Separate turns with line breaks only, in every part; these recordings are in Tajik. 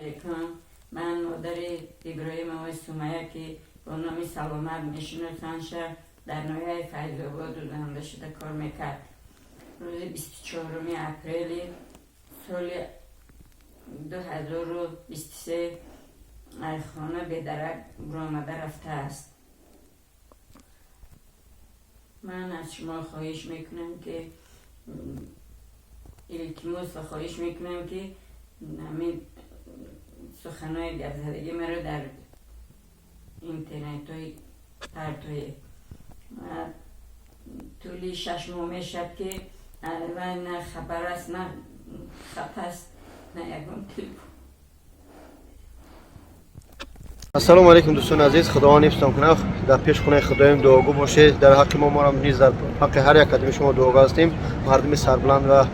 Алейкум. Ман модари Иброҳимова Сумая, ки бо номи Саломат мешиносандша, дар ноҳияи Файзобод дузанда шуда кор мекард. Рӯзи 24-уми апрели соли 2023 аз хона бедарак буромада рафтааст. Ман аз шумо хоҳиш мекунам, ки илтимос ва хоҳиш мекунам, ки ҳамин суханои гапзадагӣ маро дар интернетҳои партоед. Тӯли 6 моҳ мешавад, ки на хабар аст, на хат аст, на ягон телефон.
Ассалому алайкум, дӯстони азиз. Худованд ҳифзтон кунад. Дар пеш хонаи худоем дуогӯ бошед. Дар ҳаққи мо, морам низ дар ҳаққи ҳар як кадоми шумо дуогӯ ҳастем. Мардуми сарбуланд ва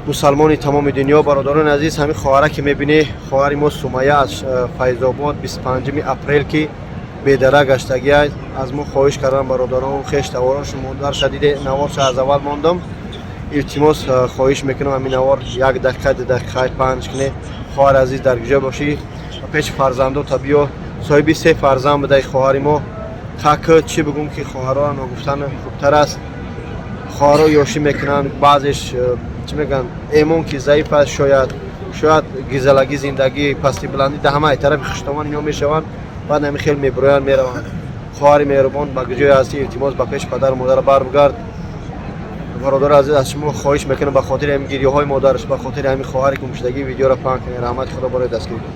мусалмони тамоми дунё, бародарони азиз, ҳамин хоҳара, ки мебинӣ, хоҳари мо Сумая аз Файзобод, 25 апрел ки бедарак гаштагӣ, аз мо хоҳиш кардан бародарон, хеш таворон, модарша диде, наворша аз аввал мондам. Илтимос, хоҳиш мекунам, ҳамин навор як дақиқа, 2 дақиқа панҷ куне. Хоҳари азиз, дар куҷо бошӣ, ба пеши фарзандота биё. Соҳиби се фарзанд будаи хоҳари мо. Хак, чӣ бигӯм, ки хоҳарро ногуфтан хубтар аст. Хоҳарро ёшӣ мекунанд баъзеш, чӣ мегӯянд, эмон ки заиф аст, шояд гизалагӣ, зиндагӣ, пасти баландӣ да ҳамаи тарафи хуштоман ино мешаванд, баъд ҳами хел мебироянд, мераванд. Хоҳари меҳрубон, ба куҷое ҳастӣ? Илтимос, ба пеши падару модар барбигард. Бародари азиз, аз шумо хоҳиш мекунам, ба хотири ҳамин гирёҳои модараш, ба хотири ҳамин хоҳари гумшудагӣ видеоро паҳн кунед. Раҳмати Худо барои дастгирӣ.